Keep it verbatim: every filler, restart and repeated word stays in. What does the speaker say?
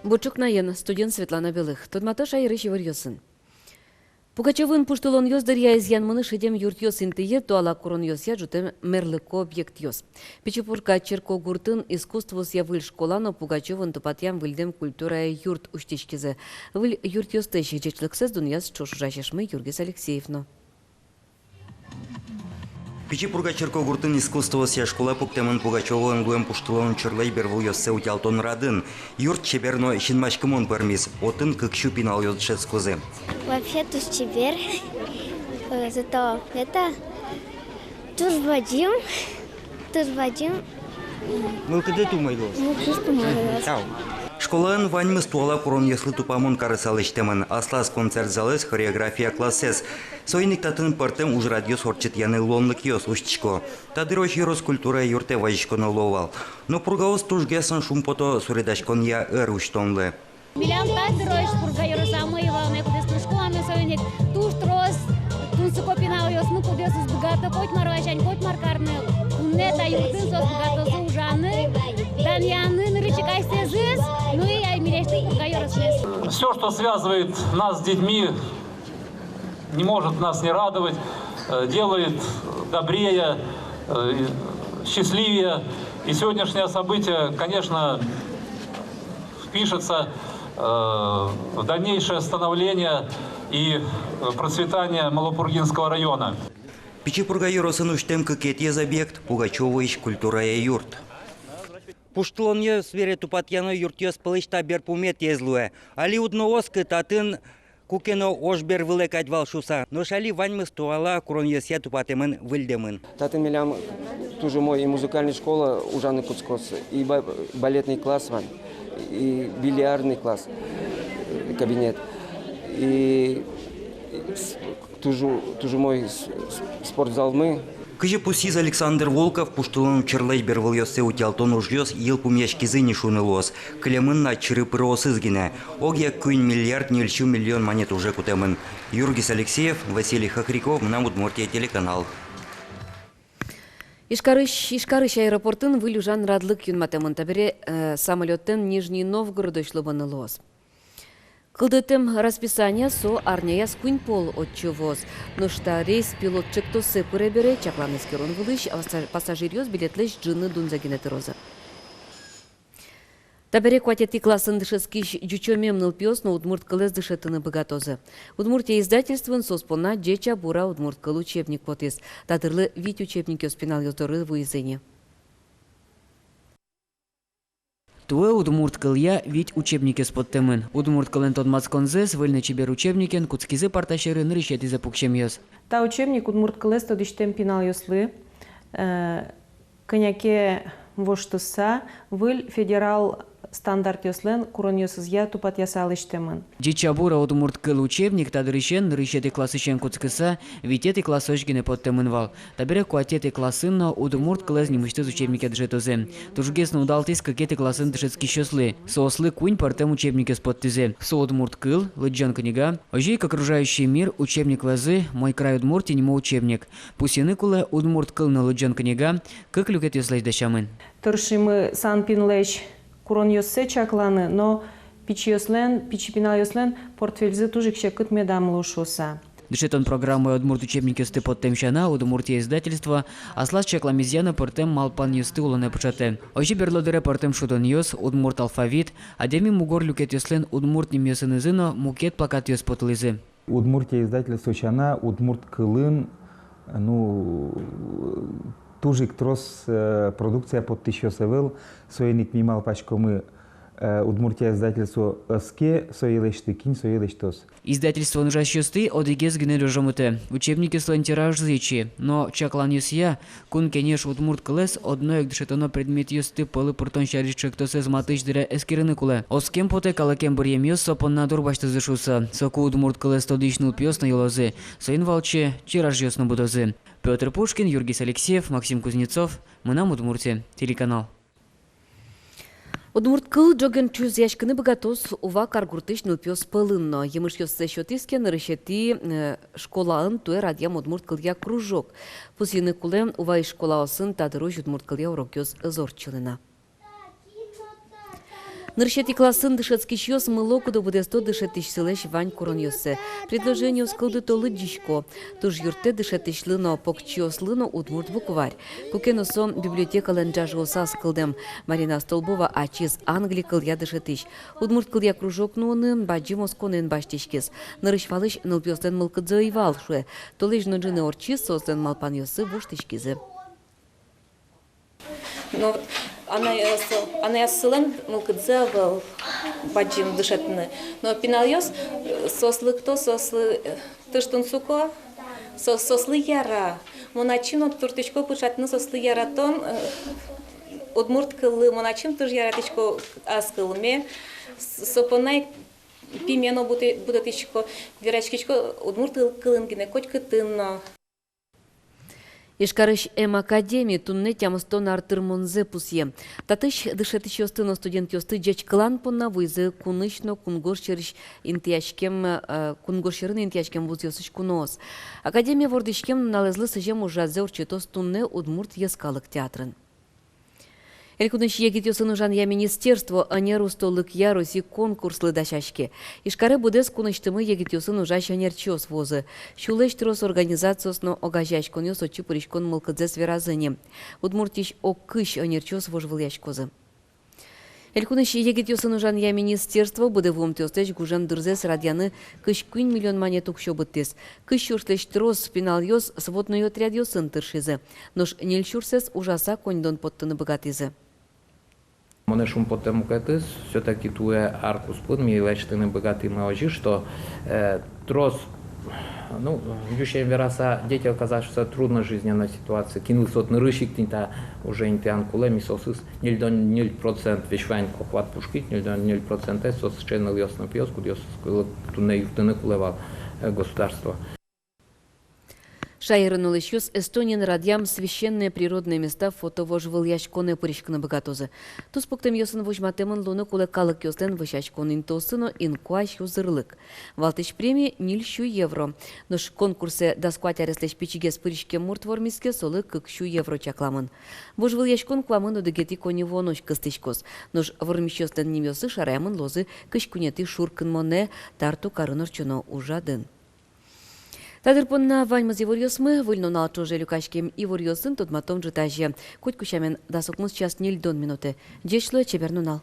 Бур ӵукнаен, студиын Светлана Белых. Тодмато шаерысь иворъёсын. Пугачёвоын пуштылонъёс дыръя изъянмыны шедем юртъёс интые туала куронъёсъя ӝутэм мерлыко объектъёс. Пичи Пурга черкогуртын искусствоосъя выль школа но Пугачёвоын тупатъям выльдэм культурая юрт усьтӥськизы. Выль юртъёслэсь ӟечлыксэс дунъяз ӵош ужасьмы Юргис Алексеев но. Пичи Пурга черкогуртын искусствоосъя школа пуктэмын Пугачёвоын луэм пуштылон учырлэсь бервылъёссэ утялтон радын. Юрт чебер но синмаськымон пӧрмиз, отын кык сю пиналъёс дышетскозы. Вообще туж чебер. Э, зато это туж бадӟым, туж бадӟым. Мылкыдыд умой луоз. Мылкыдыд умой луоз. Тау. Школаын ваньмыз туала куронъёслы тупамон карыса лэсьтэмын. Аслаз концерт залэз, хореография классэз. Соин ик татын пӧртэм ужрадъёс ортчытъяны луонлыкъёс усьтӥсько. Та дырозь ёрос культура юртэ вазиськоно луо вал. Но Пургаос тужгес но шумпото суредаськонъя ӧр усьтонлы. Милям та дырозь Пурга ёросамы ӧвӧл на кудӥз но школа но, соин ик туж трос тунсыко пиналъёсмы, кудъёсыз быгато котьмар ласянь котьмар карны. Туннэ та юртын соос быгатозы ужаны, данъяны нырысь ик асьсэзэс, ну и ай милесьтым Пурга ёросмес. Всё, что связывает нас с детьми, не может нас не радовать, э, делает добрее, э, счастливее. И сегодняшнее событие, конечно, впишется, э, в дальнейшее становление и, э, процветание Малопургинского района. Пичи Пурга ёросын усьтэм кыкетӥез объект — Пугачёвоысь культурая юрт. Пуштылонъёс бере тупатъяно юртъёс пӧлысь та берпуметӥез луэ. Али уд но оскы, татын куке но ож бервылэ кадь вал шуыса. Нош али ваньмыз туала куронъёсъя тупатэмын, выльдэмын. Татын милям туж умой и музыкальный школа ужаны кутскоз, и ба-, балетный класс вань, и бильярдный класс, э, кабинет, и, и с-, туж у-, туж умой с-, с-, спортзалмы. Кызьы пусйиз Александр Волков, пуштылон учырлэсь бервылъёссэ утялтон ужъёс йылпумъяськизы ни шуыны луоз. Кылемын на чыры-пырыосыз гинэ. Огъя куинь миллиард ньыльсю миллион манет уже кутэмын. Юргис Алексеев, Василий Хохряков, «Мынам Удмуртие» телеканал. Ижкарысь, Ижкарысь аэропортын выль ужан радлык юнматэмын. Табере, э, самолётэн Нижний Новгородозь лобыны луоз. Кылдытэм расписание со арняяз куинь пол отчы вуоз. Нош та рейс пилот ӵектоссэ пыре бере, чаклан эскерон вылысь, паса-, пассажиръёс билетлэсь ӝыны дунзэ гинэ тырозы. Табере куатетӥ классын дышетскись ӟучомем нылпиос но удмурт кылэз дышетыны быгатозы. «Удмуртия» издательствоын соос понна «Ӟеч-а, бур-а, удмурт кыл» учебник потӥз. Та дырлы вить учебникъёс пиналъёс доры вуизы ни. Туэ удмурт кылъя вить учебникъёс поттэмын. Удмурт кылэн тодматсконзэс выль но чебер учебникен кутскизы парта сьӧры нырысетӥзэ пуксемъёс. Та учебник удмурт кылэз тодӥсьтэм пиналъёслы, э, кӧня ке воштыса, выль федерал стандартъёслэн куронъёсызъя тупатъяса лэсьтэмын. «Ӟеч-а, бур-а, удмурт кыл» учебник та дырысен, нырысетӥ классысен кутскыса, витетӥ классозь гинэ поттэмын вал. Табере куатетӥ классын но удмурт кылэз нимысьтыз учебнике дышетозы. Тужгес но удалтӥз кыкетӥ классын дышетскисьёслы. Соослы куинь пӧртэм учебникъёс поттӥзы. Со «Удмурт кыл», «Лыдӟон книга», озьы ик «Окружающий мир», «Учебник лозы», «Мой край Удмуртия» нимо учебник. Пусйыны кулэ, «Удмурт кыл» но «Лыдӟон книга» кык люкетъёслэсь дасямын. Тыршимы санпинлэсь куронъёссэ чакланы, но пичиослэн, пичи пиналъёслэн портфельзы туж ик секыт медам луы шуыса. Дышетон программае удмурт учебникъёсты поттэм сяна, «Удмуртия» издательство аслаз чакламезъя но пӧртэм малпанъёсты улонэ пыӵатэ. Озьы берло дыре пӧртэм шудонъёс, удмурт алфавит, адями мугор люкетъёслэн удмурт нимъёсынызы но мукет плакатъёс потылӥзы. «Удмуртия» издательство сяна, удмурт кылын, ну, туж ик трос, э, продукция поттӥсьёс ӧвӧл, соин ик ми малпаськомы, э, «Удмуртия» издательство ӧз ке сое лэсьты, кин сое лэсьтоз. Издательствоын ужасьёсты одӥгез гинэ ӝожомытэ: учебникъёслэн тиражзы ичи, но чакланъёсъя, Кун Кенеш удмурт кылэз одно ик дышетоно предметъёсты пӧлы пыртон сярысь ӵектосэз матысь дыре эскерыны кулэ. Оскем потэ, калыкен быръемъёс со понна дурбасьтозы шуыса. Соку удмурт кылэз тодӥсь нылпиос но йылозы. Соин валче тиражъёс но будозы. Пётр Пушкин, Юргис Алексеев, Максим Кузнецов, «Мынам Удмуртие» телеканал. Удмурт кыл ӝоген чузъяськыны быгатоз Ува каргуртысь нылпиос пӧлын но. Емышъёссэ сётӥз ке, нырысетӥ, э, школаын туэ радъям удмурт кылъя кружок. Пусйыны кулэ, Уваысь школаосын та дырозь удмурт кылъя урокъёс ӧз ортчылы на. Нырысетӥ классын дышетскисьёс мыло-кыдо быдэсто дышетӥсьсылэсь вань куронъёссэ. Предложениос кылдыто, лыдӟисько. Туж юрттэ дышетӥсьлы но, покчиослы но удмурт букварь. Куке но со библиотекалэн ӝажыосаз кылдэм. Марина Столбова ачиз англи кылъя дышетӥсь. Удмурт кылъя кружок нуыны бадӟым осконэн басьтӥськиз. Нырысь валысь нылпиослэн мылкыдзы ӧй вал, шуэ. Толэзь но ӝыны ортчиз, соослэн малпанъёссы воштӥськизы. Но вот анай-, э, со-, анай-асьсэлэн мылкыдзы ӧвӧл бадӟым дышетыны. Но пиналъёс, э, соос лыкто, соослы, э, тыш тунсыко, со-, соослы яра. Мон ачим но туртӥсько пыӵатыны соослы яратон, э, удмурт кыллы. Мон ачим туж яратӥсько ас кылме. С-, со понна ик пиме но будэ-, будэтӥсько, вераськисько удмурт кыл-, кылын гинэ, котькытын но. Ижкарысь эм академи туннэ тямыстон ар тырмонзэ пусъе. Татысь дышетӥсьёсты но студентъёсты ӟечкылан понна вуизы кунысь но кунгож сьӧрысь интыяськем, э, кунгож сьӧрын интыяськем вузъёсысь куноос. Академие вордӥськем нуналэзлы сӥзем ужрадзэ ортчытоз туннэ Удмурт йӧскалык театрын. Элькунысь егитъёсын ужанъя министерство ӧнер устолыкъя Россиысь конкурслы дасяське. Ижкаре быдэс кунысьтымы егитъёсын ужась ӧнерчиос вуозы. Сюлэсь трос организациос но огазеяськонъёс отчы пыриськон мылкыдзэс веразы ини. Удмуртиысь ог кызь ӧнерчиос вожвылъяськозы. Элькунысь егитъёсын ужанъя министерство быдэ вуымтэослэсь гужем дырзэс радъяны кызь куинь миллион манет уксё быдтӥз. Кызь сюрслэсь трос пиналъёс сводной отрядъёсын тыршизы. Нош ньыль сюрсэз ужаса коньдон поттыны быгатӥзы. Монэ шумпоттэ мукетыз, всё-таки туэ ар куспын ми лэсьтыны быгатӥмы озьы, что, э, трос, ну, ӟучен вераса, дети, оказавшиеся в трудной жизненной ситуации, кинлы со нырысь ик тӥни та уже интыян кулэ, ми соосыз ньыльдон ньыль процент, весь вань охват пушкысь ньыльдон ньыль процентэз соос сыӵе нылъёс но пиос, кудъёсызлы туннэ юрттыны кулэ вал, э, государство. Шаерын улӥсьёс Эстониын радъям «Священные природные места» фотовожвылъяськонэ пыриськыны быгатозы. Туспуктэмъёсын возьматэмын луыны кулэ калыкъёслэн вӧсяськон интыоссы но инкуазь узырлык. Валтӥсь премия — ньыль сю евро. Нош конкурсэ дас куать ареслэсь пичигес пыриськем мурт вормиз ке, солы кык сю евро чакламын. Вожвылъяськон куамын одӥгетӥ коньывуонозь кыстӥськоз. Нош вормисьёслэн нимъёссы шараямын луозы кызь куинетӥ шуркынмонэ Тарту карын ортчоно ужрадын. Та дыр понна ваньмыз иворъёсмы. Выль нунал ӵоже люкаськем иворъёсын тодматом ӝытазе, котьку сямен, дас укмыс час ньыльдон минутэ. Ӟеч луэ, чебер нунал.